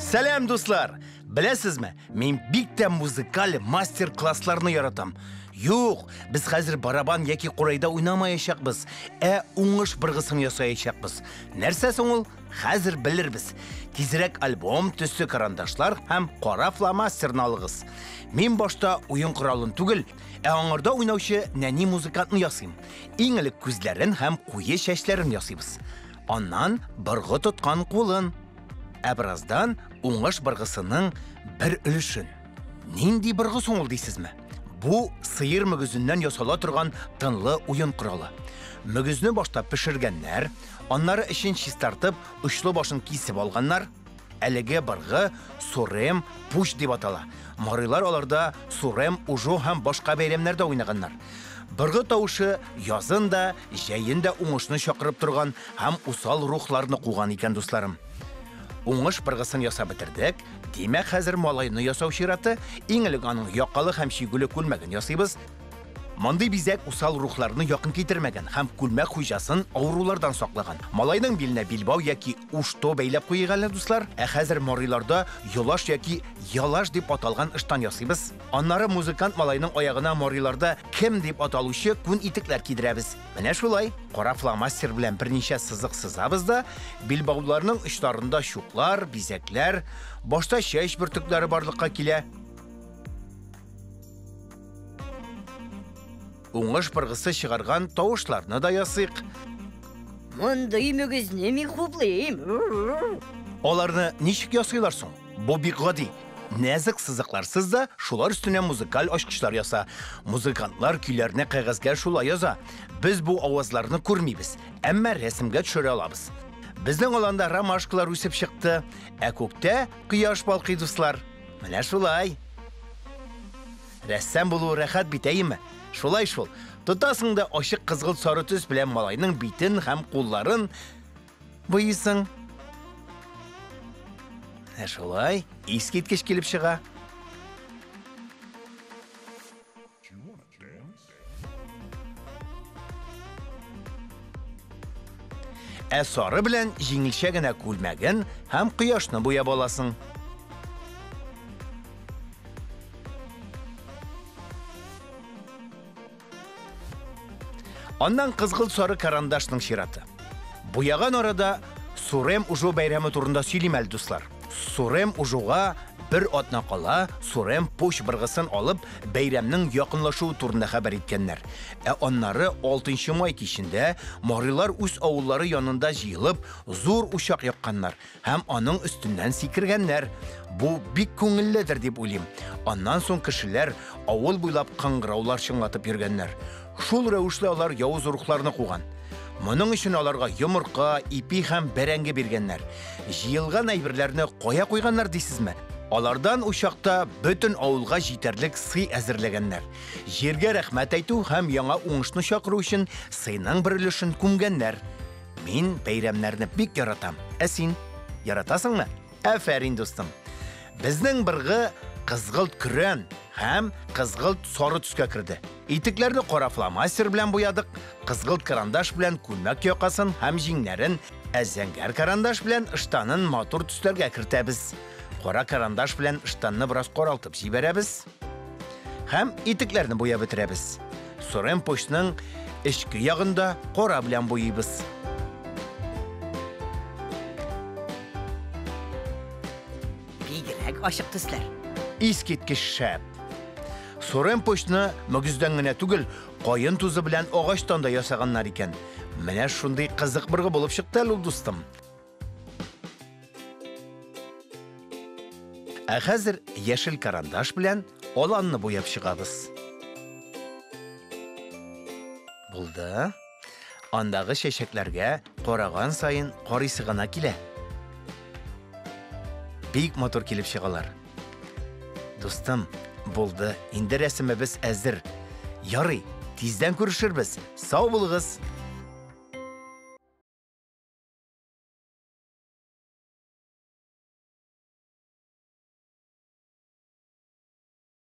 Сәлам, дуслар! Беләсезме, мин бик тә музыкаль мастер-классларны яратам. Юк, без хәзер барабан яки курайда уйнамаячакбыз, ә уңыш быргысын ясаячакбыз. Нәрсә соң ул? Хәзер белербез. Тизрәк альбом, төсле карандашлар һәм кара фломастерны алыгыз. Мин башта уен коралын түгел, ә аңарда уйнаучы нәни музыкантны ясыйм. Иң элек күзләрен һәм куе чәчләрен ясыйбыз. Аннан быргы тоткан кулын. Ә бераздан уңыш быргысының бер өлешен. Нинди быргы соң ул дисезме? Бу сыер мөгезеннән ясала торган тынлы уен коралы. Мөгезне башта пешергәннәр, аннары эчен чистартып, очлы башын кисеп алганнар. Әлеге быргы сурем пуч дип атала. Марилар аларда сурем, ужо һәм башка бәйрәмнәрдә уйнаганнар. Быргы тавышы язын да, җәен дә уңышны чакырып торган һәм усал рухларны куган икән, дусларым. Уңыш быргысын ясап бетердек. Димәк, хәзер малайны ясау чираты. Иң элек аның якалы һәм чигүле күлмәген ясыйбыз. Мондый бизәк усал рухларны якын китермәгән һәм күлмәк хуҗасын авырулардан саклаган. Малайның биленә билбау яки ушто бәйләп куйык әле, дуслар. Ә хәзер мариларда йолаш яки ялаш дип аталган ыштан ясыйбыз. Аннары музыкант малайның аягына мариларда кем дип аталучы күн итекләр кидерәбез. Менә шулай, кара фломастер белән берничә сызык сызабыз да, билбауларның очларында чуклар, бизәкләр, башта чәч бөртекләре барлыкка килә. Уңыш быргысы чыгарган тавышларны да ясыйк. Мондый мөгезне мин хуплыйм. Аларны ничек ясыйлар соң? Бу бик гади. Нәзек сызыкларсыз да шулар өстенә музыкаль ачкычлар яса. Музыкантлар көйләрне кәгазьгә шулай яза. Без бу авазларны күрмибез, әмма рәсемгә төшерә алабыз. Безнең аланда ромашкалар үсеп чыкты, ә күктә кояш балкый, дуслар. Менә шулай. Рәссам булуы рәхәт бит, әйеме? Шулай шул. Тотасың да ачык кызгылт сары төс белән малайның битен һәм кулларын буйыйсың. Менә шулай, искиткеч килеп чыга. Ә сары белән җиңелчә генә күлмәген һәм кояшны буяп аласың. Аннан кызгылт сары карандашның чираты. Буяган арада Сурем Ужо бәйрәме турында сөйлим әле, дуслар. Сурем Ужога бер атна кала Сурем Пуч быргысын алып, бәйрәмнең якынлашуы турында хәбәр иткәннәр. Ә аннары 6 май кичендә марилар үз авыллары янында җыелып, зур учак якканнар һәм аның өстеннән сикергәннәр. Бу бик күңелледер дип уйлыйм. Аннан соң кешеләр авыл буйлап кыңгыраулар чыңлатып йөргәннәр. Шул рәвешле алар явыз рухларны куган. Моның өчен аларга йомырка, ипи һәм бәрәңге биргәннәр. Җыелган әйберләрне кая куйганнар дисезме? Алардан учакта бөтен авылга җитәрлек сый әзерләгәннәр. Җиргә рәхмәт әйтү һәм яңа уңышны чакыру өчен сыйның бер өлешен күмгәннәр. Мин бәйрәмнәрне бик яратам. Ә син? Яратасыңмы? Афәрин, дустым. Безнең быргы кызгылт көрән һәм кызгылт сары төскә керде. Итекләрне кара фломастер белән буядык, кызгылт карандаш белән күлмәк якасын һәм җиңнәрен, ә зәңгәр карандаш белән ыштанын матур төсләргә кертәбез. Кара карандаш белән ыштанны бераз каралтып җибәрәбез һәм итекләрне буяп бетерәбез. Сурем почның эчке ягын да кара белән буйыйбыз. Бигрәк ачык төсләр. Искиткеч шәп. Сурем почны мөгездән генә түгел, каен тузы белән агачтан да ясаганнар икән. Менә шундый кызык быргы булып чыкты әле ул, дустым. Ә хәзер яшел карандаш белән аланны буяп чыгабыз. Булды. Андагы чәчәкләргә караган саен карыйсы гына килә. Бик матур килеп чыгалар. Дустым, булды, инде рәсемебез әзер. Ярый, тиздән күрешербез. Сау булыгыз.